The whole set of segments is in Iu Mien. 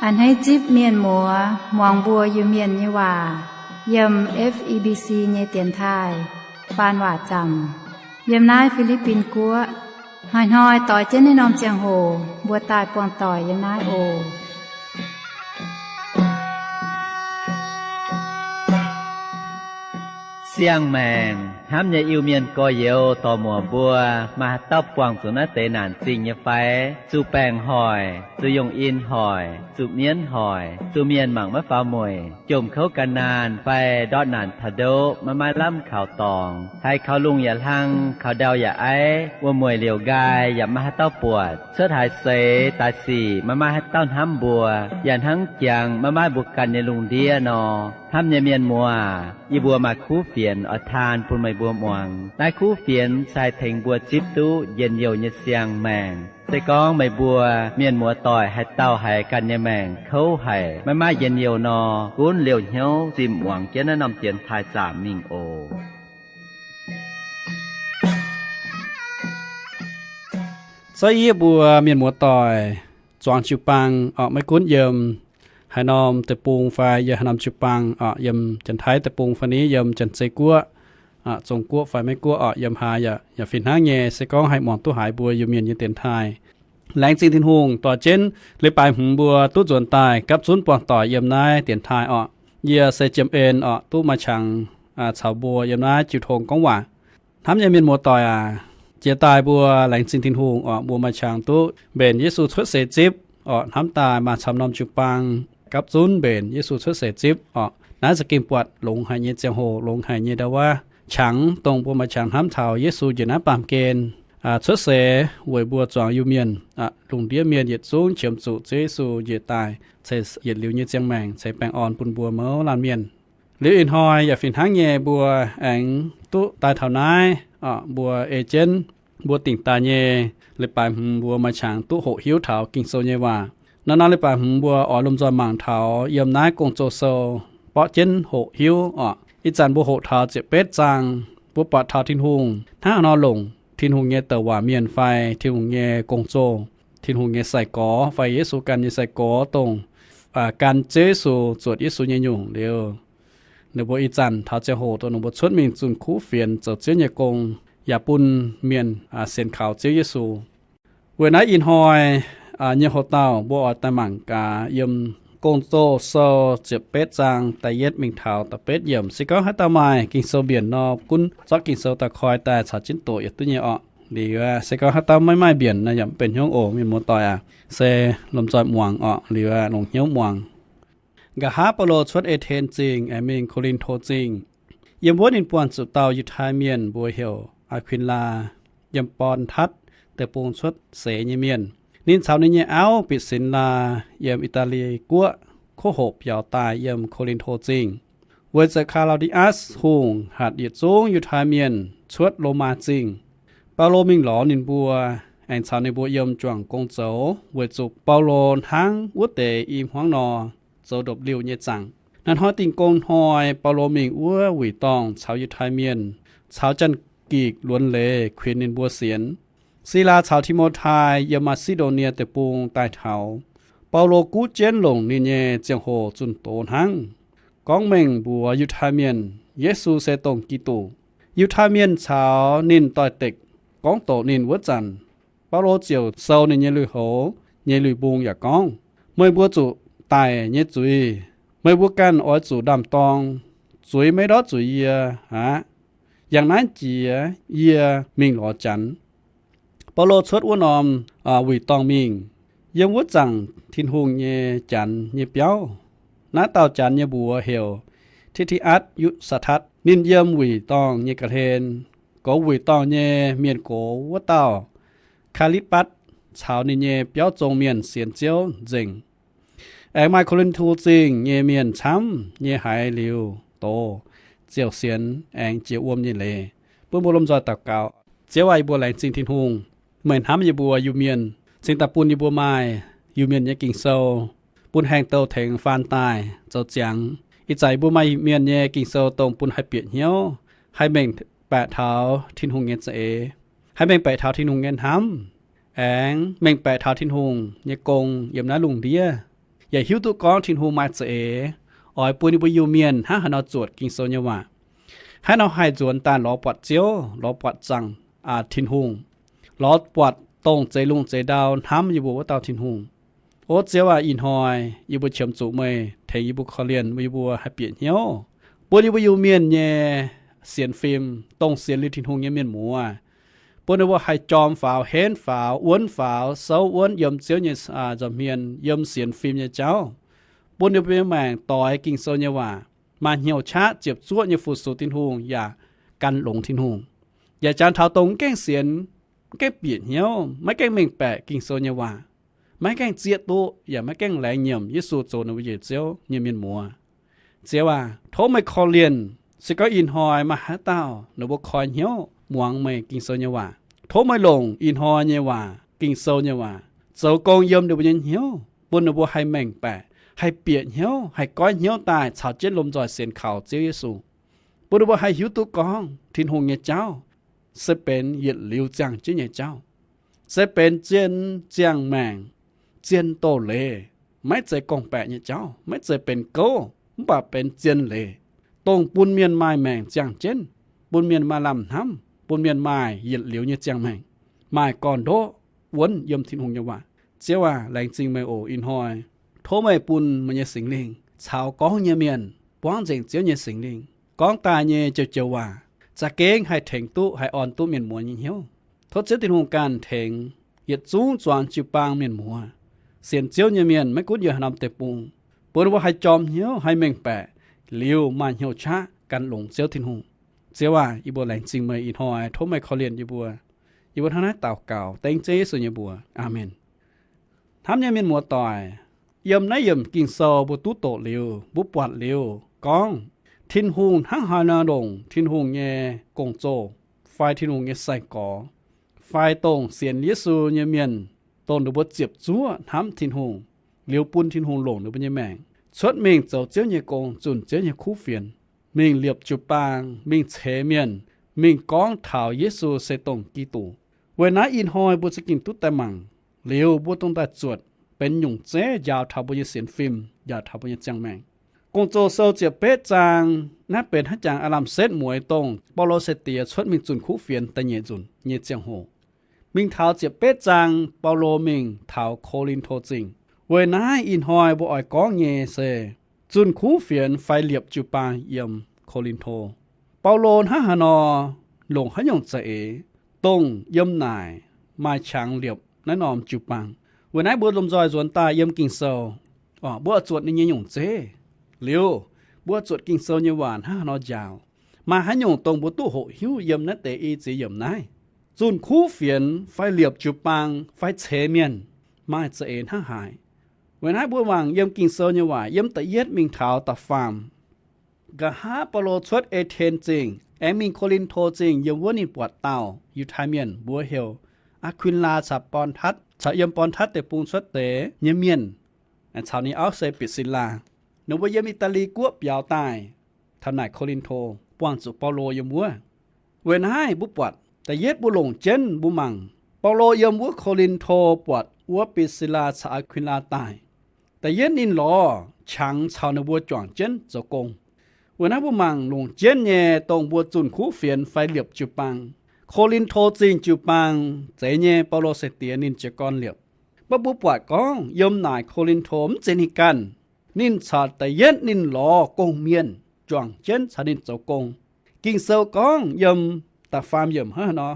A'hneiv zipv mienh muoz muangx mbuo Iu-Mienh nyei waac yiem F E B C nyei dienx taaih faan waac zaamc yiem naaiv Fi^li^bin Guoqv. Hnoi-hnoi doix jienv naaiv norm ziangh hoc mbuo daaih buangh doic yiem naaiv oc. Siang-maengc hnamv nyei Iu-Mienh gorx-youz dorc-muoc mbuo, maaih haaix dauh buangh zuqc naaiv deix naanc zingh nyei fai? Zuqc baengc hoic, zuqc yungh in hoic, zuqc mienv hoic, zuqc mienh mangc maiv faaux mueic, jomc kouv gan naanh fai ndortv naanc taux ndoqv maiv maaih lamh kaux dorngx, haiz kaux lungh yaac hlang, kaux ndau yaac aiv, wuom-mueic liouc nqaai yaac maiv maaih haaix dauh buatc, cuotv haaix seix daaih sic maiv maaih haaix dauh hnamv mbuo, yaac hnangv jangx maiv maaih mbuo ganh nyei lungh ndiev nor. Hnamv nyei mienh muoz, yie mbuo maaih kuv fienx oix taan bun meih mbuo muangx. Naaiv kuv fienx se haih tengx mbuo zipv duqv njien-youh nyei siang-maengc. Se gorngv meih mbuo mienh muoz-doic haaix dauh haiz ganh nyei maengc kouv haic, maiv maaih njien-youh nor, gunv liouh hnyouv zimh muangx jienv naaiv norm dienx taaih zaamc mingh oc. Zaiv yie mbuo mienh muoz-doic zuangx jiu-baang orqc, maiv gunv yiem haaix norm deic-bung fai yiem haaix norm jiu-baang orqc, yiem Janx-Taiv deic-bung fai ni yiem Janx-Zei Guoqv, Zong Guoqv fai Meiv Guoqv orqc, yiem haaix yaac fih hnangv nyei. Se gorngv haih muangx duqv haiz mbuo Iu-Mienh nyei dienx taaih, laengz zingh Tin-Hungh dorh jienv leiz-baaix hmz mbuo duqv nzuonx daaih gapv zunv buangh doic yiem naaiv dienx taaih orqc. Yie se Jiem En orqc, duqv maaih qangx caux mbuo yiem naaiv jiu tong gorngv waac. Hnamv nyei mienh muoz-doic aac, jiex daaih mbuo laengz zingh Tin-Hungh orqc, mbuo maaih qangx duqv mbenc Yesu cuotv seix zipv orqc. Hnamv daaih maaih camv norm jiu-baang gapv zunv mbenc Yesu cuotv seix zipv orqc. Naaiv za'gengh buatc longx haic nyei ziangh hoc, longx haic nyei ndau wuov qangx, dongh mbuo maaih qangx hnamv taux Yesu njiec naaiv baamh gen cuotv seix weic mbuo zuangx Iu-Mienh, lungh ndiev mienh yietc zungv qiemx zuqc Ziouv Yesu njiec daaih ceix yietc liuz nyei ziangh maengc ceix baengh orn bun mbuo mouz laanh mienh. Liuz ih hnoi yaac fih hnangv nyei, mbuo aengx duqv daaih taux naaiv, mbuo ei jienv mbuo dingc daaih nyei leiz-baaix hmz mbuo maaih qangx duqv hoqc hiuv taux Ging-Sou nyei waac. Naaiv norm leiz-baaix hmz mbuo oix lomh nzoih mangc taux yiem naaiv Gong-Zoh sou, borqv jienv hoqc hiuv orqc. Ih zanc mbuo hoqc taux ziepc betv zaang, mbuo buatc taux Tin-Hungh hnangv haaix nor longc Tin-Hungh nyei douc waac mienh fai Tin-Hungh nyei gong-zoh, Tin-Hungh nyei sai-gorx fai Yesu ganh nyei sai-gorx, dongh gan Ziouv Yesu, zuotc Yesu nyei nyungc liuz, ninh mbuo ih zanc taux ziangh hoc dongh ninh mbuo cuotv mingh zunh kuv fienx zoux Ziouv nyei gong, yaac bun mienh sienx kaux Ziouv Yesu. Weic naaiv ih hnoi nyei hoc-dauh mbuo oix daaih mangc gaax yiem Gong-Zoh sou ziepc betv zaang da'yietv mingh taux da'betv yiemc. Se gorngv haaix dauh maaih Ging-Sou mbienc nor, gunv zorqv Ging-Sou daaih koi daaih caux jienv doqc yietc duqv nyei orqc. Liuz se gorngv haaix dauh maiv maaih mbienc nor, yaac mv benx hnyouv oc, mienh muoz-doic aac. Se lomh nzoih muangx orqc, liuz longc hnyouv muangx. Nqa'haav Baulo cuotv E^ten Zingh aengx mingh Ko^lin^to Zingh. Yiem wuov ninh buangh zuqc dauh Yiutai Mienh mbuox heuc Aa^kuin^laa, yiem Bon^tatv Deic-Bung cuotv seix nyei mienh. Ninh caux ninh nyei auv Bit^sin^laa yiem I^daa^li Guoqv kuv hoqc biaux daaih yiem Ko^lin^to Zingh. Weic zuqc Kaa^laa^di^atv Hungh hatc yietc zungv Yiutai Mienh cuotv Lomaa Zingh, Baulo mingh lorz ninh mbuo, aengx caux ninh mbuo yiem juangc gong zoux weic zuqc Baulo hnangv wuov deix i hmuangv nor zoux ndopv-liuh nyei zaangc. Naaiv hnoi Dingh Gong Hnoi, Baulo mingh wuov wuic dorngh caux Yiutai Mienh caux Janx-Gikc luonx leiz kuinx ninh mbuo sienx. Silaa caux Ti^mo^tai yiem Maa^si^ndo^nie Deic-Bung daaih taux. Baulo guv jienv longc ninh nyei ziangh hoc zunh doz hnangv, gorngv mengh mbuox Yiutai Mienh Yesu se dongh Giduc. Yiutai Mienh caux ninh doix-dekc gorngv doqc ninh wuov zanc, Baulo ziouc sou ninh nyei lui-houx nyei lui-mbung yaac gorngv, Meih mbuo zuqc daic nyei zuiz, meih mbuo ganh oix zuqc ndaam-dorng. Zuiz maiv ndortv zuqc yie aqv. Yangh naaiv jiex yie mingh lorz Janx. Baulo cuotv wuov norm wuic dorngh mingh, yiem wuov zaangc Tin-Hungh nyei Janx nyei biauv. Naaiv dauh Janx nyei mbuox heuc Ti^ti^atv Yutc^saa^tatv. Ninh yiem wuic dorngh nyei ga'hlen. Goux wuic dorngh nyei mienh gox wuov dauh Kaa^li^batv caux ninh nyei biauv zong mienh sienx Ziouv nzengc. Aengx maaih Ko^lin^to Zingh nyei mienh camv nyei haiz liuz doz, ziouc sienx aengx jiex wuom nyei leiz. Bun mbuo lomh nzoih daux gaux. Ziouv aac, yie mbuo laengz zingh Tin-Hungh. Meih hnamv yie mbuo Iu-Mienh, cingx daaih bun yie mbuo maaih Iu-Mienh nyei Ging-Sou, bun haengh douh tengx faan daaih zoux ziangx. Ih zanc yie mbuo maaih Iu-Mienh nyei Ging-Sou dongh bun haih bieqc hnyouv, haih mengh baeqc taux Tin-Hungh nyei za'eix, haih mengh baeqc taux Tin-Hungh nyei hnamv, aengx mengh baeqc taux Tin-Hungh nyei gong yiem naaiv lungh ndiev. yaac hiuv duqv gorngv Tin-Hungh maaih za'eix oix bun yie mbuo Iu-Mienh hnangv haaix nor zuotc Ging-Sou nyei waac, hnangv haaix nor haih nzuonx daaih lorz buatc Ziouv, lorz buatc zaangc Tin-Hungh, lorz buatc dongh zeix lungh zeix ndau hnamv yie mbuo wuov dauh Tin-Hungh. O Ziouv aac, ih hnoi yie mbuo qiemx zuqc meih tengx yie mbuo korv-lienh, yie mbuo haih bieqc hnyouv, bun yie mbuo Iu-Mienh nyei sienx fim, dongh sienx liuz Tin-Hungh nyei mienh muoz, bun ninh mbuo haih jorm faaux, henv faaux, wuonv faaux, souv wuonv yiem Ziouv nyei nza'hmien, yiem sienx fim nyei jauv, bun ninh mbuo nyei maengc doix Ging-Sou nyei waac, maaih hnyouv qaqv ziepc zuoqv nyei fu-sux Tin-Hungh yaac gan longx Tin-Hungh, yaac jangx taux dongh mv gaengh sienx, mv gaengh bieqc hnyouv, maiv gaengh mengh baeqc Ging-Sou nyei waac, maiv gaengh zieqv duqv yaac maiv gaengh laengz nyiemc Yesu zoux ninh mbuo nyei Ziouv nyei mienh muoz. Ziouv aac, tov meih korv-lienh, se gorngv ih hnoi maaih haaix dauh ninh mbuo koi hnyouv muangx meih Ging-Sou nyei waac, tov meih longc ih hnoi nyei waac, Ging-Sou nyei waac, zoux gong yiem ninh mbuo nyei hnyouv, bun ninh mbuo haih mengh baeqc, haih bieqc hnyouv, haih goiv hnyouv daaih caux jienv lomh nzoih sienx kaux Ziouv Yesu, bun ninh mbuo haih hiuv duqv gorngv Tin-Hungh nyei jauv se benx yietc liuz ziangh jienv nyei jauv, se benx zien ziangh maengc, zien doz-leiz, maiv zeiz gorngv-baeqc nyei jauv, maiv zeiz benx gouv, mv baac benx zien leiz, dongh bun mienh maaih maengc ziangh jienv, bun mienh maaih lamh hnamv, bun mienh maaih yietc liuz nyei ziangh maengc, maaih gorn-ndoqv wuonv yiem Tin-Hungh nyei waac. Ziouv aac, laengz zingh meih oc. Ih hnoi tov meih bun meih nyei Singx Lingh caux gorngv nyei mienh buangv nzengc Ziouv nyei Singx Lingh gorngv daaih nyei joux-joux waac za'gengh haih tengx duqv, haih orn duqv mienh muoz nyei hnyouv. Tov Ziouv Tin-Hungh ganh tengx yietc zungv zuangx jiu-baang mienh muoz, sienx Ziouv nyei mienh maiv gunv yiem haaix norm deic-bung, bun ninh mbuo haih jorm hnyouv, haih mengh baeqc, liuz maaih hnyouv qaqv gan longx Ziouv Tin-Hungh. Ziouv aac, yie mbuo laengz zingh meih ih hnoi, tov meih korv-lienh yie mbuo. Yie mbuo hnangv naaiv daux gaux dengv Ziouv Yesu nyei mbuox. Aamen. Hnamv nyei mienh muoz-doic, yiem naaiv yiemc Ging-Sou mbuo duqv doqc liuz, mbuo buatc liuz gorngv Tin-Hungh hnangv haaix nor longc Tin-Hungh nyei gong-zoh fai Tin-Hungh nyei sai-gorx fai dongh sienx Yesu nyei mienh, dongh ninh mbuo ziepc zuoqv hnamv Tin-Hungh, liuz bun Tin-Hungh longc ninh mbuo nyei maengc cuotv mingh zoux Ziouv nyei gong, zunh Ziouv nyei kuv fienx, mingh liepc jiu-baang, mingh ceix mienh, mingh gorngv taux Yesu se dongh Giduc. Weic naaiv ih hnoi mbuo za'gengh duqv daaih mangc, liuz mbuo dongh daaih zuotc benx nyungc zeiv njaaux taux mbuo nyei sienx fim, njaaux taux mbuo nyei ziangh maengc. Gong-Zoh Sou ziepc betv zaang, naaiv benx hnangv jangx aav lamh setv mueiz dongh Baulo sai-diex cuotv mingh zunh kuv fienx da'nyeic nzunc nyei ziangh hoc. Mingh taux ziepc betv zaang, Baulo mingh taux Ko^lin^to Zingh. Weic naaiv ih hnoi mbuo oix gorngv nyei se zunh kuv fienx fai liepc jiu-baang yiem Ko^lin^to. Baulo hnangv haaix nor longc haaix nyungc za'eix dongh yiem naaic maaih qangx liepc naaiv norm jiu-baang. Weic naaiv mbuo lomh nzoih nzuonx daaih yiem Ging-Sou, mbuo oix zuotc ninh nyei nyungc zeiv. Liuz, mbuo zuotc Ging-Sou nyei waac hnangv haaix nor njaaux, maaih haaix nyungc dongh mbuo duqv hoqc hiuv yiem naaiv deix i ziex yiemc naaiv. Zunh kuv fienx fai liepc jiu-baang fai ceix mienh maaih za'eix hnangv haaix. Weic naaiv mbuo mangc yiem Ging-Sou nyei waac yiem da'yietv mingh taux da'faam. Nqa'haav Baulo cuotv E^ten Zingh aengx mingh Ko^lin^to Zingh, yiem wuov ninh buatc dauh Yiutai Mienh mbuox heuc Aa^kui^laa caux Bon^tatv, caux yiem Bon^tatv Deic-Bung cuotv deix nyei mienh, caux ninh auv se Bitc^si^laa. Ninh mbuo yiem I^taa^li Guoqv biaux daaih taux naaic Ko^lin^to, buangh zuqc Baulo yiem wuov. Weic naaiv mbuo buatc da'yietv mbuo longc jienv mbuo mangc, Baulo yiem wuov Ko^lin^to buatc wuov Bitc^si^laa caux Aa^kui^laa daaih. Da'yietv ninh lorz qangx caux ninh mbuo juangc jienv zoux gong. Weic naaiv mbuo mangc longc jienv nyei dongh mbuo zunh kuv fienx fai liepc jiu-baang. Ko^lin^to Zingh jiu-baang zeiz nyei, Baulo sai-diex ninh jiez gorn liepc. Mv baac mbuo buatc gorngv yiem naaic Ko^lin^to mv zeiz ninh ganh. Ninh caux da'yietv ninh lorz gong-mienh juangc jienv caux ninh zoux gong. Ging-Sou gorngv yiem da'faam yiemc hnangv haaix nor,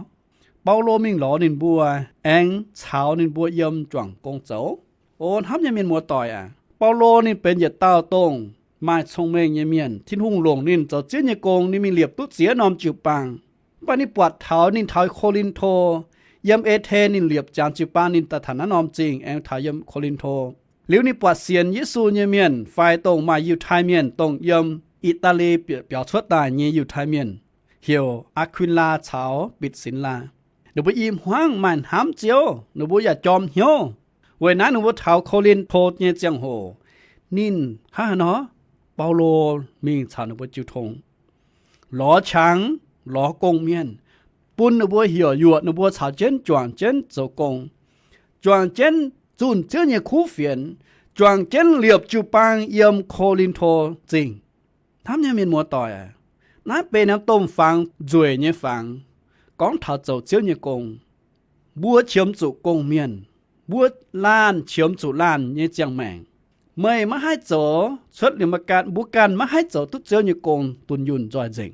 Baulo mingh lorz ninh mbuo, aengx caux ninh mbuo yiem juangc gong zoux. O hnamv nyei mienh muoz-doic aac, Baulo ninh benx yietc dauh dongh maaih cong-mengh nyei mienh. Tin-Hungh longc ninh zoux Ziouv nyei gong, ninh mingh liepc duqv ziex norm jiu-baang. Mv baac ninh buatc taux ninh taux Ko^lin^to, yiem E^ten ninh liepc ziangx jiu-baang ninh daaih taux naaiv norm zingh aengx taux yiem Ko^lin^to. Liuz ninh buatc sienx Yesu nyei mienh fai dongh maaih Yiutai Mienh, dongh yiem I^daa^li biaux cuotv daaih nyei Yiutai Mienh, heuc Aa^kui^laa caux Bitc^sin^laa. Ninh mbuo i hmuangv maaih hnamv Ziouv, ninh mbuo yaac jorm hnyouv. Weic naaiv ninh mbuo taux Ko^lin^to nyei ziangh hoc, ninh hnangv haaix nor, Baulo mingh caux ninh mbuo jiu tong, lorz qangx, lorz gong-mienh, bun ninh mbuo heuc yuoqc ninh mbuo caux jienv juangc jienv zoux gong, juangc jienv zunh Ziouv nyei kuv fienx, juangc jienv liepc jiu-baang yiem Ko^lin^to Zingh. Hnamv nyei mienh muoz-doic aac, naaiv benx norm domh fangx nzueic nyei fangx, gorngv taux zoux Ziouv nyei gong. Mbuo qiemx zuqc gong-mienh, mbuo laanh qiemx zuqc laanh nyei ziangh maengc. Meih maiv haih zoux cuotv liuz mbuo ganh, mbuo ganh maiv haih zoux duqv Ziouv nyei gong dunh yunh nzoih nzengc.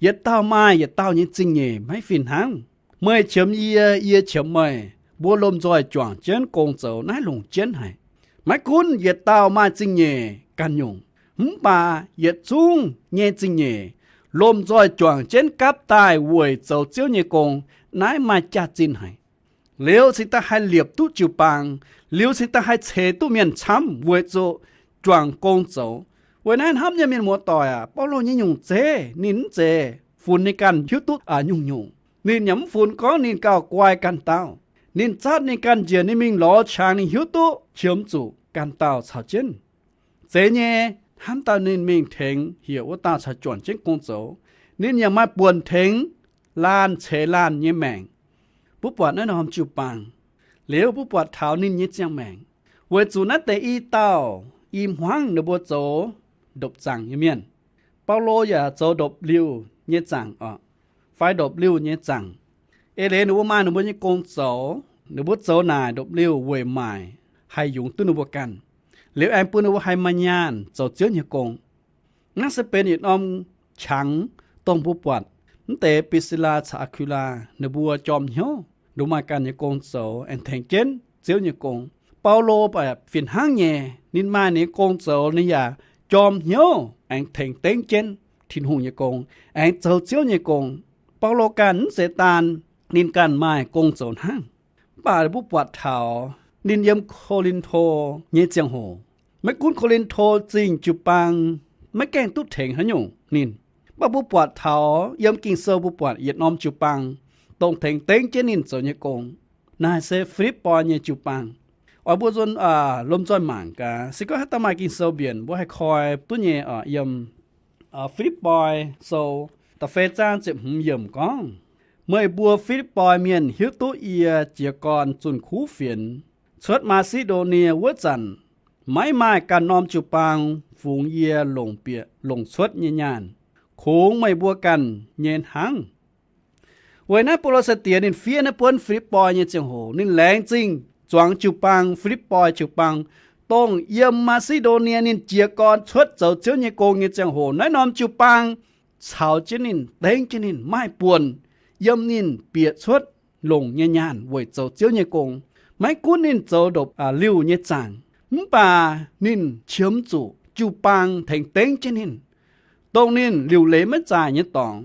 Yietc dauh maaih yietc dauh nyei zingh nyeic maiv fih hnangv. Meih qiemx yie, yie qiemx meih, mbuo lomh nzoih juangc jienv gong zoux naaiv longc jienv haic. Maiv gunv yietc dauh maaih zingh nyeic ganh nyungc, mv baac yietc zungv nyei zingh nyeic lomh nzoih juangc jienv gapv daaih weic zoux Ziouv nyei gong, naaiv maaih jaax-zinh haic. Liuz cingx daaih haih liepc duqv jiu-baang, liuz cingx daaih haih ceix duqv mienh camv weic zuqc juangc gong zoux. Weic naaiv hnamv nyei mienh muoz-doic aac, Baulo nyei nyungc zeiv ninh mv zeiz funx ninh ganh hiuv duqv nyungc-nyungc. Ninh yaac mv funx gorngv ninh gauh guai ganh dauh. Ninh zatv ninh ganh njiec ninh mingh lorz qangx ninh hiuv duqv qiemx zuqc ganh dauh caux jienv. Zeiz nyei, hnamv daaih ninh mingh tengx heuc wuov dauh caux juangc jienv gong zoux. Ninh yaac maaih buonc tengx laanh ceix laanh nyei maengc. Mbuo buatc naaiv norm jiu-baang, liuz mbuo buatc taux ninh nyei ziangh maengc. Weic zuqc naaiv deix i dauh i hmuangv ninh mbuo zoux ndopv-zaangc nyei mienh. Baulo yaac zoux ndopv-liuh nyei zaangc oc, fai ndopv-liuh nyei zaangc. Eix leiz ninh mbuo maaih ninh mbuo nyei gong zoux, ninh mbuo zoux naaic ndopv-liuh weic maaic haih yungz duqv ninh mbuo ganh, liuz aengx bun ninh mbuo haih maaih nyaanh zoux Ziouv nyei gong. Naaiv se benx yietc norm qangx dongh mbuo buatc mv deix Brisila caux Aakwilaa ninh mbuo jorm hnyouv, ninh mbuo maaih ganh nyei gong zoux aengx tengx jienv Ziouv nyei gong. Baulo baac fih hnangv nyei, ninh maaih ninh nyei gong zoux ninh yaac jorm hnyouv aengx tengx dengv jienv Tin-Hungh nyei gong, aengx zoux Ziouv nyei gong. Baulo ganh mv zeiz daan ninh ganh maaih gong zoux hnangv. Mv baac mbuo buatc taux ninh yiem Ko^lin^to nyei ziangh hoc, maiv gunv Ko^lin^to Zingh jiu-baang maiv gaengh duqv tengx haaix nyungc ninh, mv baac mbuo buatc taux yiem Ging-Sou mbuo buatc yietc norm jiu-baang dongh tengx dengv jienv ninh zoux nyei gong. Naaiv se Fi^lipv^poi nyei jiu-baang. Oix mbuo nzuonx lomh nzoih mangc gaax, se gorngv haaix dauh maaih Ging-Sou mbienc mbuo haih koi duqv nyei oc. Yiem Fi^lipv^poi Sou da'feix zaang ziepc hmz yiemc gorngv, Meih mbuo Fi^lipv^poi mienh hiuv duqv yie jiez gorn zunh kuv fienx cuotv Maa^si^ndo^nie wuov zanc, maiv maaih ganh norm jiu-baang fungx yie longc bieqc longc cuotv nyei nyaanh. Kungx meih mbuo ganh nyei hnangv. Weic naaiv Baulo sai-diex ninh fiev naaiv buonv Fi^lipv^poi nyei ziangh hoc, ninh laengz zingh zuangx jiu-baang, Fi^lipv^poi jiu-baang, dongh yiem Maa^si^ndo^nie ninh jiez gorn cuotv zoux Ziouv nyei gong nyei ziangh hoc, naaiv norm jiu-baang caux jienv ninh, dengv jienv ninh, maaih buonc yiem ninh bieqc cuotv longc nyei nyaanh weic zoux Ziouv nyei gong. Maiv gunv ninh zoux ndopv-liuh nyei zaangc, mv baac ninh qiemx zuqc jiu-baang tengx dengv jienv ninh, dongh ninh liuc leiz maiv zaaic nyei dorngx,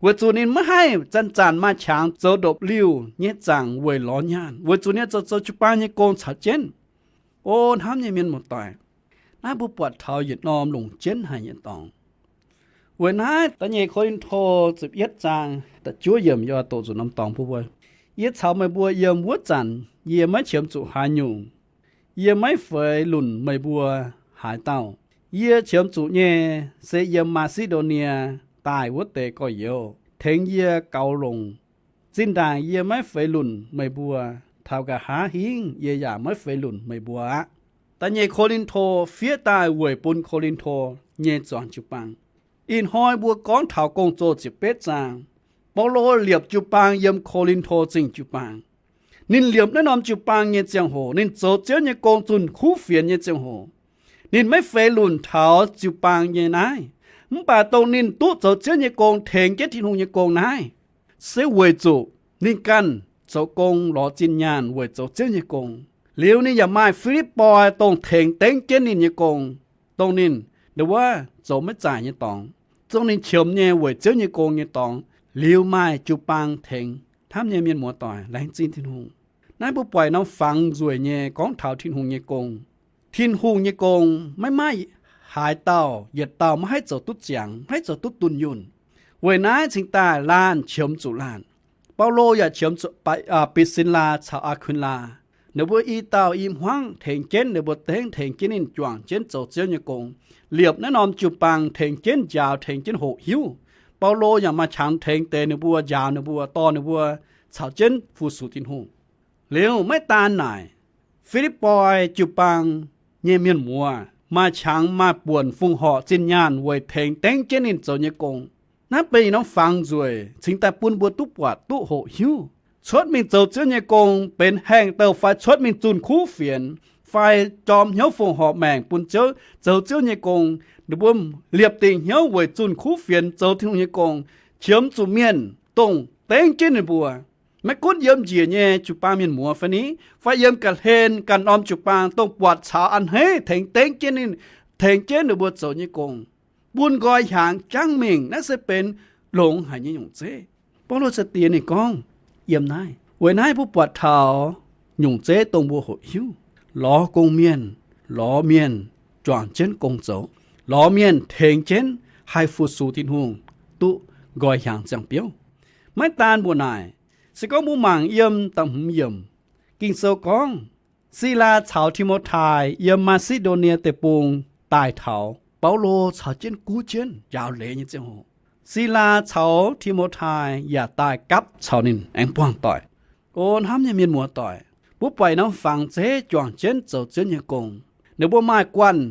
weic zuqc ninh maiv haih zanc-zanc maaih qangx zoux ndopv-liuh nyei zaangc weic lorz nyaanh, weic zuqc ninh zoux, zoux jiu-baang nyei gong caux jienv. O hnamv nyei mienh muoz-doic, naaiv mbuo buatc taux yietc norm longc jienv haic nyei dorngx. Weic naaiv da'nyeic Ko^lin^to ziepc yietv zaang da'juov yiemc yaac doqc zuqc norm dorngx bun mbuo. Yie caux meih mbuo yiem wuov zanc, yie maiv qiemx zuqc haaix nyungc. Yie maiv feix lunc meih mbuo haaix dauh. Yie qiemx zuqc nyei se yiem Maa^si^ndo^nie daaih wuov deix gorx-youz tengx yie gaux longc. Zinh ndaangc yie maiv feix lunc meih mbuo, taux nqa'haav hingv yie yaac maiv feix lunc meih mbuo aqv. Da'nyeic Ko^lin^to fiev daaih weic bun Ko^lin^to nyei zuangx jiu-baang. Ih hnoi mbuo gorngv taux Gong-Zoh ziepc betv zaang, Baulo liepc jiu-baang yiem Ko^lin^to Zingh jiu-baang. Ninh liepc naaiv norm jiu-baang nyei ziangh hoc, ninh zoux Ziouv nyei gong zunh kuv fienx nyei ziangh hoc, ninh maiv feix lunc taux jiu-baang nyei naaiv. Mv baac dongh ninh duqv zoux Ziouv nyei gong, tengx jienv Tin-Hungh nyei gong naaiv, se weic zuqc ninh ganh zoux gong lorz zinh nyaanh weic zoux Ziouv nyei gong. Liuz ninh yaac maaih Fi^lipv^poi dongh tengx dengv jienv ninh nyei gong, dongh ninh, ninh wuov zoux maiv zaaic nyei dorngx, zong ninh qiemx nyei weic Ziouv nyei gong nyei dorngx, liuz maaih jiu-baang tengx. Hnamv nyei mienh muoz-doic, laengz zingh Tin-Hungh. Naaiv mbuo buatc norm fangx nzueic nyei gorngv taux Tin-Hungh nyei gong. Tin-Hungh nyei gong maiv maaih haaix dauh yietc dauh maiv haih zoux duqv ziangx, maiv haih zoux duqv dunh yunh. Weic naaiv cingx daaih laanh qiemx zuqc laanh. Baulo yaac qiemx zuqc Bipsinlaa caux Aakunlaa. Ninh mbuo i dauh i hmuangv tengx jienv, ninh mbuo dengv tengx jienv ninh juangc jienv zoux Ziouv nyei gong, liepc naaiv norm jiu-baang tengx jienv njaaux, tengx jienv hoqc hiuv. Baulo yaac maaih qangx tengx deix ninh mbuo, njaaux ninh mbuo, dorh ninh mbuo caux jienv fu-sux Tin-Hungh. Liuz maiv daan naaic, Fi^lipv^poi jiu-baang nyei mienh muoz maaih qangx maaih buonc fongc horc zinh nyaanh weic tengx dengv jienv ninh zoux nyei gong. Naaiv benx norm fangx nzueic cingx daaih bun mbuo duqv buatc duqv hoqc hiuv. Cuotv mingh zoux Ziouv nyei gong benx haengh douh fai cuotv mingh zunh kuv fienx fai jorm hnyouv fongc horc maengc bun Ziouv zoux Ziouv nyei gong, ninh mbuo liepc dingc hnyouv weic zunh kuv fienx zoux Tin-Hungh nyei gong, qiemx zuqc mienh dongh dengv jienv ninh mbuo. Maiv gunv yiem njiec nyei jiu-baang mienh muoz fai ni, fai yiem ga'hlen ganh norm jiu-baang dongh buatc caux a'hneiv tengx dengv jienv ninh, tengx jienv ninh mbuo zoux nyei gong, bun nqoi hiaangx jangv mingh, naaiv se benx longx haic nyei nyungc zeiv. Baulo sai-diex ninh gorngv yiem naaiv. Weic naaiv mbuo buatc taux nyungc zeiv dongh mbuo hoqc hiuv. Lorz gong-mienh, lorz mienh juangc jienv gong zoux, lorz mienh tengx jienv haih fu-sux Tin-Hungh duqv nqoi hiaangx ziangh biouv. Maiv daan mbuo naaic, se gorngv mbuo mangc yiem da'hmz yiemc, Ging-Sou gorngv, Silaa caux Ti^mo^tai yiem Maa^si^ndo^nie Deic-Bung daaih taux, Baulo caux jienv guv jienv njaaux leiz nyei ziangh hoc, Silaa caux Ti^mo^tai yaac daaih gapv caux ninh aengx buangh doic. O hnamv nyei mienh muoz-doic, mbuo buatc norm fangx zeiv juangc jienv zoux Ziouv nyei gong. Ninh mbuo maaih guanh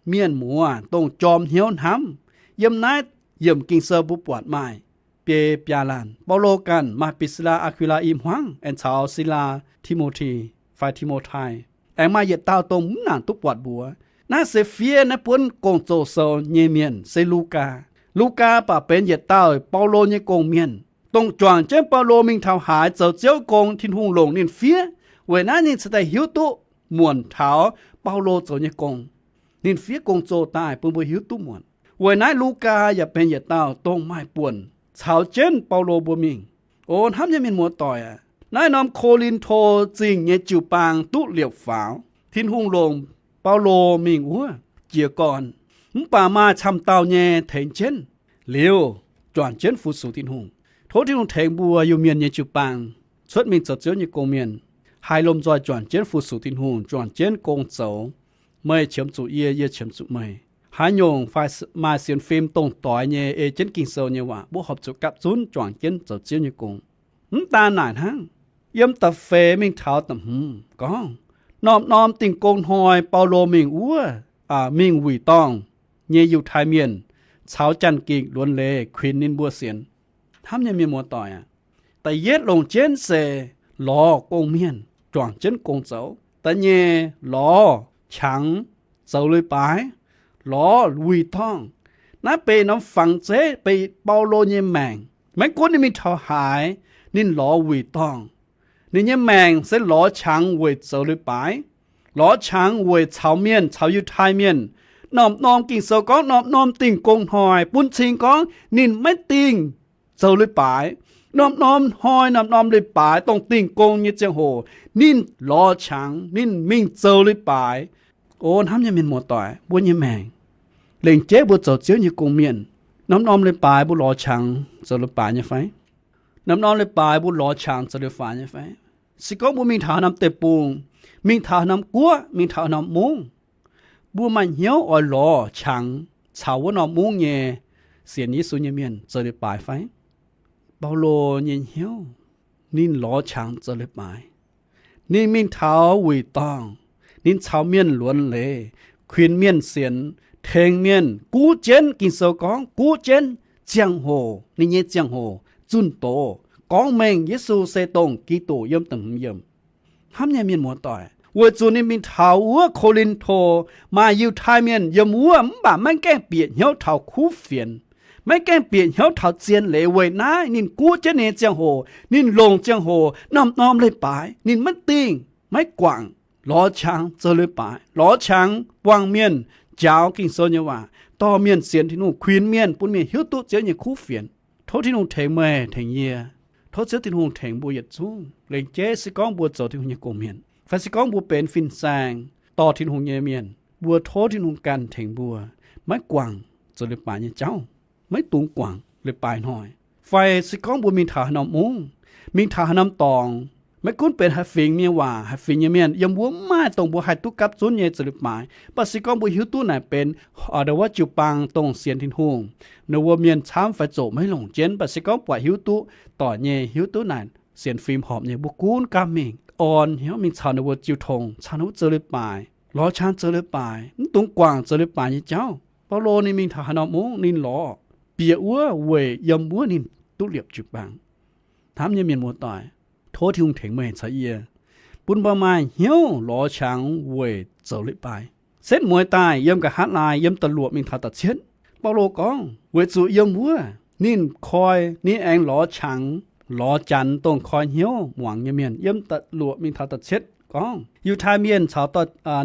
mienh muoz dongh jorm hnyouv hnamv. Yiem naaiv yiemc Ging-Sou mbuo buatc maaih biei biaa laanh. Baulo ganh maaih Brisila, Aakwilaa i hmuangv, aengx caux Silaa, Ti^mo^ti fai Ti^mo^tai. Aengx maaih yietc dauh dongh mv nangc duqv buatc mbuox. Naaiv se fiev naaiv buonv Gong-Zoh sou nyei mienh se Lugaa. Lugaa baac benx yietc dauh Baulo nyei gong-mienh, dongh juangc jienv Baulo mingh taux haaix zoux Ziouv gong, Tin-Hungh longc ninh fiev. Weic naaiv ninh cingx daaih hiuv duqv muonc taux Baulo zoux nyei gong. Ninh fiev Gong-Zoh daaih bun mbuo hiuv duqv muonc. Weic naaiv Lugaa yaac benx yietc dauh dongh maaih buonc caux jienv Baulo mbuo mingh. O hnamv nyei mienh muoz-doic aac, naaiv norm Ko^lin^to Zingh nyei jiu-baang duqv liepc faaux. Tin-Hungh longc Baulo mingh wuov jiez gorn, mv baac maaih camv dauh nyei tengx jienv liuz, juangc jienv fu-sux Tin-Hungh. Tov Tin-Hungh tengx mbuo Iu-Mienh nyei jiu-baang cuotv mingh zoux Ziouv nyei gong-mienh, haih lomh nzoih juangc jienv fu-sux Tin-Hungh, juangc jienv gong zoux. Meih qiemx zuqc yie, yie qiemx zuqc meih. Haaix nyungc fai maaih sienx fim dongh doix nyei ei jienv Ging-Sou nyei waac, mbuo horpc zuqc gapv zunv juangc jienv zoux Ziouv nyei gong. Mv daan naaic hnangv, yiem da'feix mingh taux da'hmz gorngv, norm-norm Dingh Gong Hnoi Baulo mingh wuov, mingh wuic dorngh nyei Yiutai Mienh caux Janx-Ging luonx leiz kuinx ninh mbuo sienx. Hnamv nyei mienh muoz-doic aac, da'yietv longc jienv se lorz gong-mienh juangc jienv gong zoux. Da'nyeic lorz qangx zoux leiz-baaix, lorz wuic dorngh. Naaiv benx norm fangx zeiv, benx Baulo nyei maengc. Maiv gunv ninh mingh taux haaix, ninh lorz wuic dorngh. Ninh nyei maengc se lorz qangx weic zoux leiz-baaix, lorz qangx weic caux mienh, caux Yiutai Mienh. Norm-norm Ging-Sou gorngv norm-norm Dingh Gong Hnoi bun cing gorngv ninh maiv dingh zoux leiz-baaix. Norm-norm hnoi, norm-norm leiz-baaix dongh Dingh Gong nyei ziangh hoc, ninh lorz qangx, ninh mingh zoux leiz-baaix. O hnamv nyei mienh muoz-doic, mbuo nyei maengc, lengc jeiv mbuo zoux Ziouv nyei gong-mienh, norm-norm leiz-baaix mbuo lorz qangx zoux leiz-baaix nyei fai? Norm-norm leiz-baaix mbuo lorz qangx zoux leiz-baaix nyei fai? Se gorngv mbuo mingh taux haaix norm deic-bung, mingh taux haaix norm guoqv, mingh taux haaix norm mungv, mbuo maaih hnyouv oix lorz qangx caux wuov norm mungv nyei sienx Yesu nyei mienh zoux leiz-baaix fai? Baulo nyei hnyouv, ninh lorz qangx zoux leiz-baaix. Ninh mingh taux wuic dorngh, ninh caux mienh luonx leiz, kuinx mienh sienx, tengx mienh guv jienv. Ging-Sou gorngv guv jienv ziangh hoc, ninh nyei ziangh hoc zunh doz gorngv mengh Yesu se dongh Giduc yiem da'hmz yiemc. Hnamv nyei mienh muoz-doic, weic zuqc ninh mingh taux wuov Ko^lin^to, maaih Yiutai Mienh yiem wuov, mv baac maiv gaengh bieqc hnyouv taux kuv fienx, maiv gaengh bieqc hnyouv taux zien leiz. Weic naaiv ninh guv jienv ninh nyei ziangh hoc, ninh longc ziangh hoc norm-norm leiz-baaix, ninh maiv dingh, maiv guangc, lorz qangx zoux leiz-baaix, lorz qangx buangh mienh njaaux Ging-Sou nyei waac, dorh mienh sienx Tin-Hungh, kuinx mienh, bun mienh hiuv duqv Ziouv nyei kuv fienx. Tov Tin-Hungh tengx meih tengx yie. Tov Ziouv Tin-Hungh tengx mbuo yietc zungv. Lengc jeiv se gorngv mbuo zoux Tin-Hungh nyei gong-mienh, fai se gorngv mbuo benx fin-saeng dorh Tin-Hungh nyei mienh, mbuo tov Tin-Hungh ganh tengx mbuo maiv guangc zoux leiz-baaix nyei jauv, maiv dungx guangc leiz-baaix hnoi. Fai se gorngv mbuo mingh taux haaix norm mungv, mingh taux haaix norm dorngx, maiv gunv benx haaix fingx nyei waac, haaix fingx nyei mienh, yiem wuov mv maaih dongh mbuo haih duqv gapv zunv nyei zoux leiz-baaix. Mv baac se gorngv mbuo hiuv duqv naaic benx wuov jiu-baang dongh sienx Tin-Hungh, ninh wuov mienh camv fai zoqc maiv longc jienv. Mv baac se gorngv buatc hiuv duqv doic nyei, hiuv duqv naaic sienx fim horpc nyei, mbuo gunv gapv mingh orn hnyouv mingh caux ninh wuov jiu-tong, caux ninh wuov zoux leiz-baaix. lorz qangx zoux leiz-baaix, mv dungx guangc zoux leiz-baaix nyei jauv. Baulo ninh mingh taux haaix norm mungv ninh lorz bieqc wuov weic yiem wuov ninh duqv liepc jiu-baang. Hnamv nyei mienh muoz-doic, tov Tin-Hungh tengx meih caux yie, bun mbuo maaih hnyouv lorz qangx weic zoux leiz-baaix. Setv mueiz daaih yiem nqa'haav laai, yiem da'luoqc mingh taux da'cietv, Baulo gorngv weic zuqc yiem wuov ninh koi, ninh aengx lorz qangx, lorz janx dongh koi hnyouv muangx nyei mienh. Yiem da'luoqc mingh taux da'cietv gorngv Yiutai Mienh caux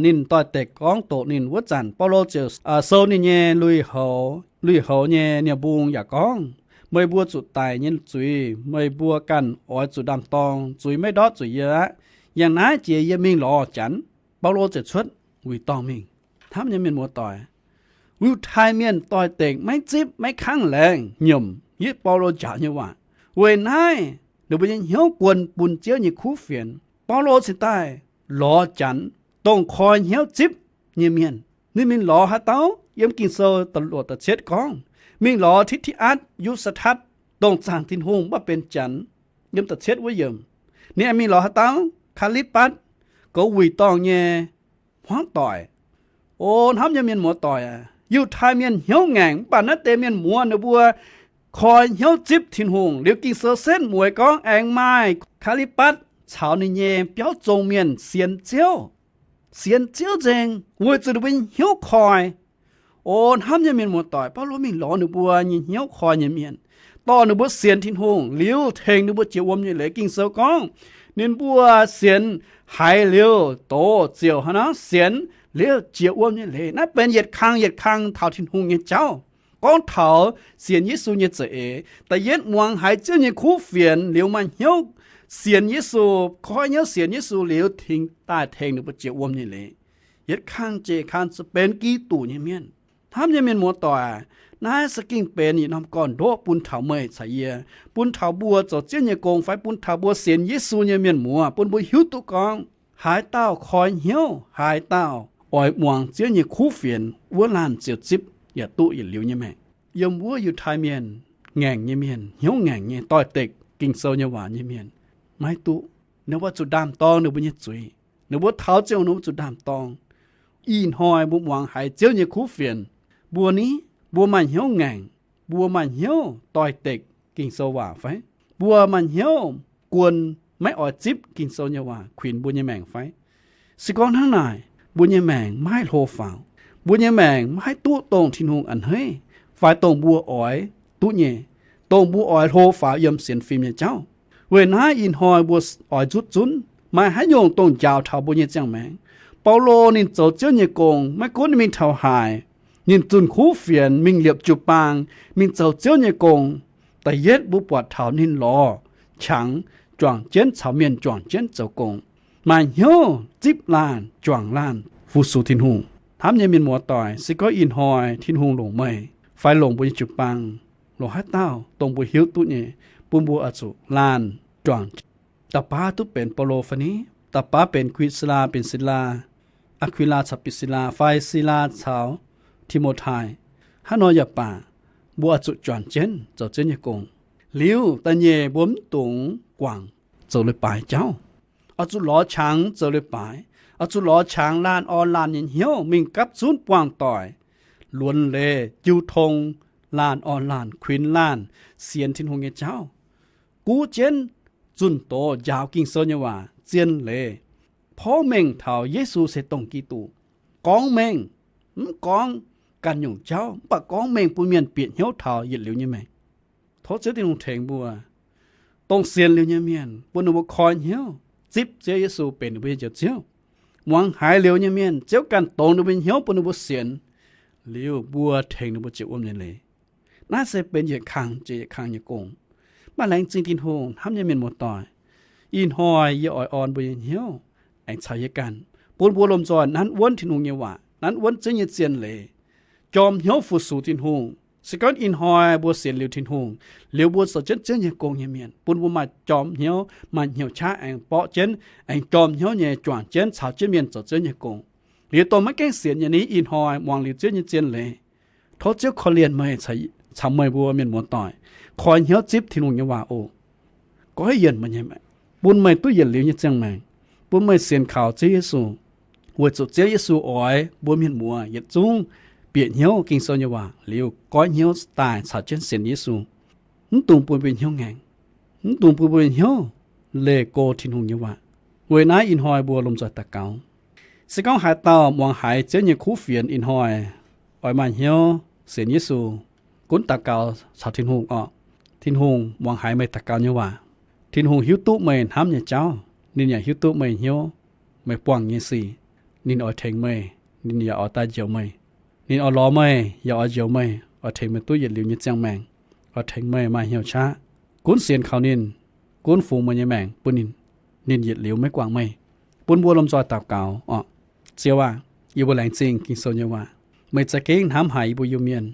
ninh doix-dekc gorngv doqc ninh wuov zanc, Baulo ziouc sou ninh nyei lui-houx, lui-houx nyei nie-mbung yaac gorngv, meih mbuo zuqc daic nyei zuiz meih mbuo ganh oix zuqc ndaam-dorng, zuiz maiv ndortv zuqc yie aqv. Yangh naaiv jiex yie mingh lorz janx. Baulo ziouc cuotv wuic dorngh mingh. Hnamv nyei mienh muoz-doic, Yiutai Mienh doix-dekc maiv zipv, maiv kangv laengz nyiemc yie Baulo njaaux nyei waac. Weic naaiv ninh mbuo nyei hnyouv guon bun Ziouv nyei kuv fienx. Baulo cingx daaih lorz janx dongh koi hnyouv zipv nyei mienh. Ninh mingh lorz haaix dauh? Yiem Ging-Sou da'luoqc da'cietv gorngv, mingh lorz Ti^ti^atv, Yu^saa^tatv, dongh zaangc Tin-Hungh mv baac benx janx. Yiem da'cietv wuov yiemc, ninh aengx mingh lorz haaix dauh? Kaa^li^batv, goux wuic dorngh nyei hmuangv doic. O hnamv nyei mienh muoz-doic aac, Yiutai Mienh hnyouv ngaengc, mv baac naaiv deix mienh muoz ninh mbuo koi hnyouv zipv Tin-Hungh. Liuz Ging-Sou setv mueiz gorngv aengx maaih Kaa^li^batv caux ninh nyei biauv zong mienh sienx Ziouv. Sienx Ziouv nzengc weic zuqc ninh mbuo nyei hnyouv koi. O hnamv nyei mienh muoz-doic, Baulo mingh lorz ninh mbuo nyei hnyouv koi nyei mienh, dorh ninh mbuo sienx Tin-Hungh liuz tengx ninh mbuo jiex wuom nyei leiz. Ging-Sou gorngv ninh mbuo sienx haiz liuz doz ziouc hnangv naaiv sienx liuz jiex wuom nyei leiz. Naaiv benx yietc kang yietc kang taux Tin-Hungh nyei jauv. Gorngv taux sienx Yesu nyei za'eix, da'yietv muangx haiz Ziouv nyei kuv fienx liuz maaih hnyouv sienx Yesu, koi hnyouv sienx Yesu liuz, tengx daaih tengx ninh mbuo jiex wuom nyei leiz. Yietc kang jiex kang benx Giduc nyei mienh. Hnamv nyei mienh muoz-doic, naaiv se gengh benx yietc norm gorn-ndoqv bun taux meih caux yie, bun taux mbuo zoux Ziouv nyei gong fai bun taux mbuo sienx Yesu nyei mienh muoz, bun mbuo hiuv duqv gorngv haaix dauh koi hnyouv, haaix dauh oix muangx Ziouv nyei kuv fienx, wuov laanh ziouc zipv yaac duqv yietc liuz nyei maengc. Yiem wuov Yiutai Mienh ngaengc nyei mienh, hnyouv ngaengc nyei, doix-dekc Ging-Sou nyei waac nyei mienh, maiv duqv. Ninh mbuo zuqc ndaam-dorng ninh mbuo nyei zuiz. Ninh mbuo taux ziangh hoc ninh mbuo zuqc ndaam-dorng. Ih hnoi mbuo muangx haiz Ziouv nyei kuv fienx, mbuo ni, mbuo maaih hnyouv ngaengc, mbuo maaih hnyouv doix-dekc Ging-Sou waac fai? Mbuo maaih hnyouv guon maiv oix zipv Ging-Sou nyei waac kuinx mbuo nyei maengc fai? Se gorngv hnangv naaic, mbuo nyei maengc maiv haih hlo faaux. Mbuo nyei maengc maiv haih duqv dongh Tin-Hungh a'hneiv fai dongh mbuo oix duqv nyei, dongh mbuo oix hlo faaux yiem sienx fim nyei jauv. Weic naaiv ih hnoi mbuo oix nzutv zunv maaih haaix nyungc dongh njaaux taux mbuo nyei ziangh maengc. Baulo ninh zoux Ziouv nyei gong, maiv gunv ninh mingh taux haaix, ninh zunh kuv fienx mingh liepc jiu-baang, mingh zoux Ziouv nyei gong. Da'yietv mbuo buatc taux ninh lorz qangx juangc jienv caux mienh juangc jienv zoux gong, maaih hnyouv zipv laanh juangc laanh fu-sux Tin-Hungh. Hnamv nyei mienh muoz-doic, se gorngv ih hnoi Tin-Hungh longc meih fai longc mbuo nyei jiu-baang, longc haaix dauh dongh mbuo hiuv duqv nyei, bun mbuo oix zuqc laanh juangc. Da'baav duqv benx Baulo fai ni? Da'baav benx Kuisilaa, benx Silaa, Aqkuilaa caux Bisilaa fai Silaa caux Ti^mo^tai. Hnangv nor yaac baac, mbuo oix zuqc juangc jienv zoux Ziouv nyei gong. Liuz da'nyeic mbuo mv dungx guangc zoux leiz-baaix jauv. Oix zuqc lorz qangx zoux leiz-baaix. Oix zuqc lorz qangx laanh orn laanh nyei hnyouv mingh gapv zunv buangh doic, luonx leiz jiu tong, laanh orn laanh, kuinx laanh sienx Tin-Hungh nyei jauv, guv jienv zunh doz njaaux Ging-Sou nyei waac, zien leiz porv mengh taux Yesu se dongh Giduc. Gorngv mengh, mv gorngv ganh nyungc jauv, mv baac gorngv mengh bun mienh bieqc hnyouv taux yietc liuz nyei maengc. Tov Ziouv Tin-Hungh tengx mbuo, dongh sienx liuz nyei mienh, bun ninh mbuo koi hnyouv zipv Ziouv Yesu benx ninh mbuo nyei Njoux Ziouv. Muangx haiz liuz nyei mienh, Ziouv ganh dongz ninh mbuo nyei hnyouv bun ninh mbuo sienx, liuz mbuo tengx ninh mbuo jiex wuom nyei leiz. Naaiv se benx yietc kang jiex yietc kang nyei gong. Maaih laengz zingh Tin-Hungh. Hnamv nyei mienh muoz-doic, ih hnoi yie oix orn mbuo nyei hnyouv aengx caux yie ganh, bun mbuo lomh nzoih nanv wuonv Tin-Hungh nyei waac, nanv wuonv Ziouv nyei zien leiz, jorm hnyouv fu-sux Tin-Hungh. Se gorngv ih hnoi mbuo sienx liuz Tin-Hungh, liuz mbuo zoux jienv Ziouv nyei gong nyei mienh, bun mbuo maaih jorm hnyouv, maaih hnyouv qaqv aengx borqv jienv, aengx jorm hnyouv nyei juangc jienv caux jienv mienh zoux Ziouv nyei gong. Liuz dongh maiv gaengh sienx nyei ni, ih hnoi muangx liuz Ziouv nyei zien leiz, tov Ziouv korv-lienh meih caux meih mbuo mienh muoz-doic, koi hnyouv zipv Tin-Hungh nyei waac oc. Goiv yienc meih nyei maengc, bun meih duqv yietc liuz nyei ziangh maengc, bun meih sienx kaux Ziouv Yesu. weic zuqc Ziouv Yesu oix mbuo mienh muoz yietc zungv bieqc hnyouv Ging-Sou nyei waac liuz goiv hnyouv daaih caux jienv sienx Yesu. Mv dungx bun mbuo hnyouv ngaengc, mv dungx bun mbuo hnyouv leih go Tin-Hungh nyei waac. Weic naaiv ih hnoi mbuo lomh nzoih daux gaux. Se gorngv haaix dauh muangx haiz Ziouv nyei kuv fienx ih hnoi oix maaih hnyouv sienx Yesu, gunv daux gaux caux Tin-Hungh orqc. Tin-Hungh muangx haiz meih daux gaux nyei waac. Tin-Hungh hiuv duqv meih hnamv nyei jauv. Ninh yaac hiuv duqv meih hnyouv, meih buangh nyei sic. Ninh oix tengx meih, ninh yaac oix daaih njoux meih. Ninh oix lorz meih yaac oix njoux meih, oix tengx meih duqv yietc liuz nyei ziangh maengc, oix tengx meih maaih hnyouv qaqv. Gunv sienx kaux ninh, gunv fungx meih nyei maengc bun ninh, ninh yietc liuz maiv guangc meih. Bun mbuo lomh nzoih daux gaux orqc. Ziouv aah! Yie mbuo laengz zingh Ging-Sou nyei waac. Meih za'gengh hnamv haic yie mbuo Iu-Mienh.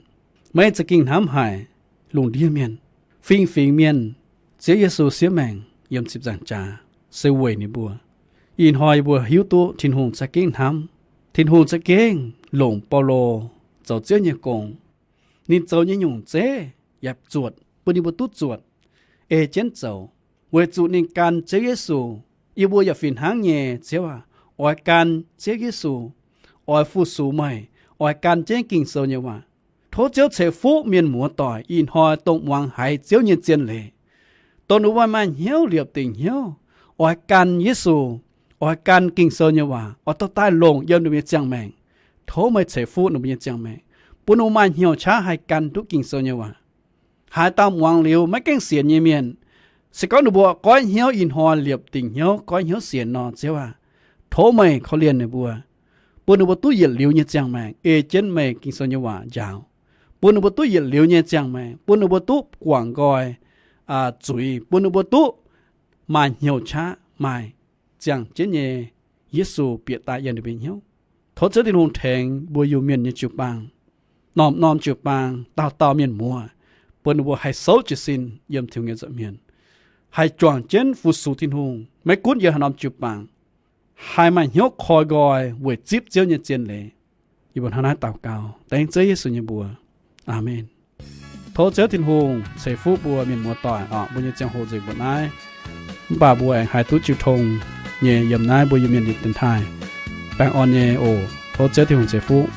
Meih za'gengh hnamv haic lungh ndiev mienh, fingx-fingx mienh. Ziouv Yesu siev maengc yiem ziepc nzaangc jaax se weic ninh mbuo. Ih hnoi yie mbuo hiuv duqv Tin-Hungh za'gengh hnamv. Tin-Hungh za'gengh longc Baulo zoux Ziouv nyei gong. Ninh zoux nyei nyungc zeiv yaac zuotc bun yie mbuo duqv zuotc, ei jienv zoux, weic zuqc ninh gan Ziouv Yesu. Yie mbuo yaac fih hnangv nyei, Ziouv aah! Oix gan Ziouv Yesu, oix fu-sux meih, oix gan jienv Ging-Sou nyei waac. Tov Ziouv ceix fuqv mienh muoz-doic ih hnoi dongh muangx haiz Ziouv nyei zien leiz, dongh ninh mbuo maaih hnyouv liepc dingc hnyouv oix gan Yesu, oix gan Ging-Sou nyei waac, oix dorh daaih longc yiem ninh mbuo nyei ziangh maengc. Tov meih ceix fuqv ninh mbuo nyei ziangh maengc, bun ninh mbuo maaih hnyouv qaqv haih gan duqv Ging-Sou nyei waac. Haaix dauh muangx liuz maiv gaengh sienx nyei mienh, se gorngv ninh mbuo goiv hnyouv ih hnoi liepc dingc hnyouv goiv hnyouv sienx nor, Ziouv aah! Tov meih korv-lienh ninh mbuo, bun ninh mbuo duqv yietc liuz nyei ziangh maengc ei jienv meih Ging-Sou nyei waac njaaux, bun ninh mbuo duqv yietc liuz nyei ziangh maengc, bun ninh mbuo duqv guangc nqoi zuiz, bun ninh mbuo duqv maaih hnyouv qaqv, maaih ziangh jienv nyei Yesu bieqc daaih yiem ninh mbuo hnyouv. Tov Ziouv Tin-Hungh tengx mbuo Iu-Mienh nyei jiu-baang, norm-norm jiu-baang, dauh dauh mienh muoz, bun ninh mbuo haih souv jiez sin yiem Tin-Hungh nyei nza'hmien, haih juangc jienv fu-sux Tin-Hungh, maiv gunv yiem haaix norm jiu-baang, haih maaih hnyouv koi nqoi weic zipv Ziouv nyei zien leiz. Yie mbuo hnangv naaiv daux gaux dengv Ziouv Yesu nyei mbuox. Aamen. Tov Ziouv Tin-Hungh ceix fuqv mbuo mienh muoz-doic orqc. Mbuo nyei ziangh hoc nzengc mbuo naaiv, mv baac mbuo aengx haih duqv jiu tong nyei yiem naaiv mbuo Iu-Mienh nyei dienx taaih. Baengh orn nyei oc. Tov Ziouv Tin-Hungh ceix fuqv.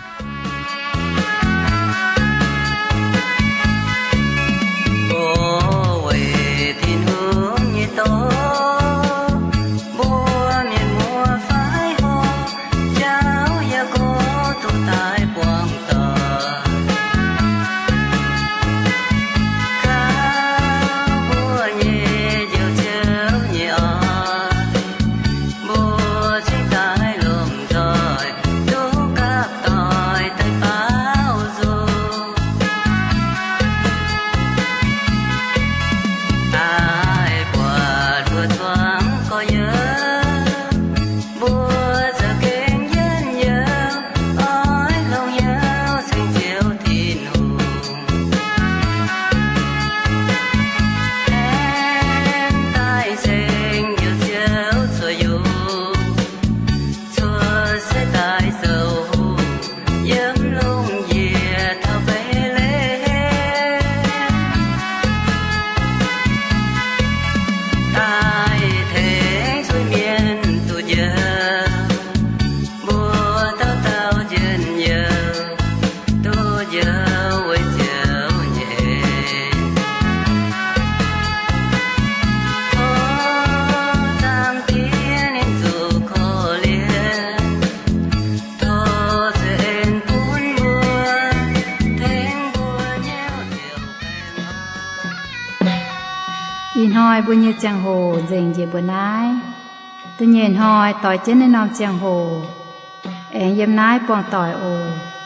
Ih hnoi mbuo nyei ziangh hoc nzengc njiec mbuo naaiv. Da'nyeic hnoi doix jienv naaiv norm ziangh hoc, aengx yiem naaiv buangh doic oc.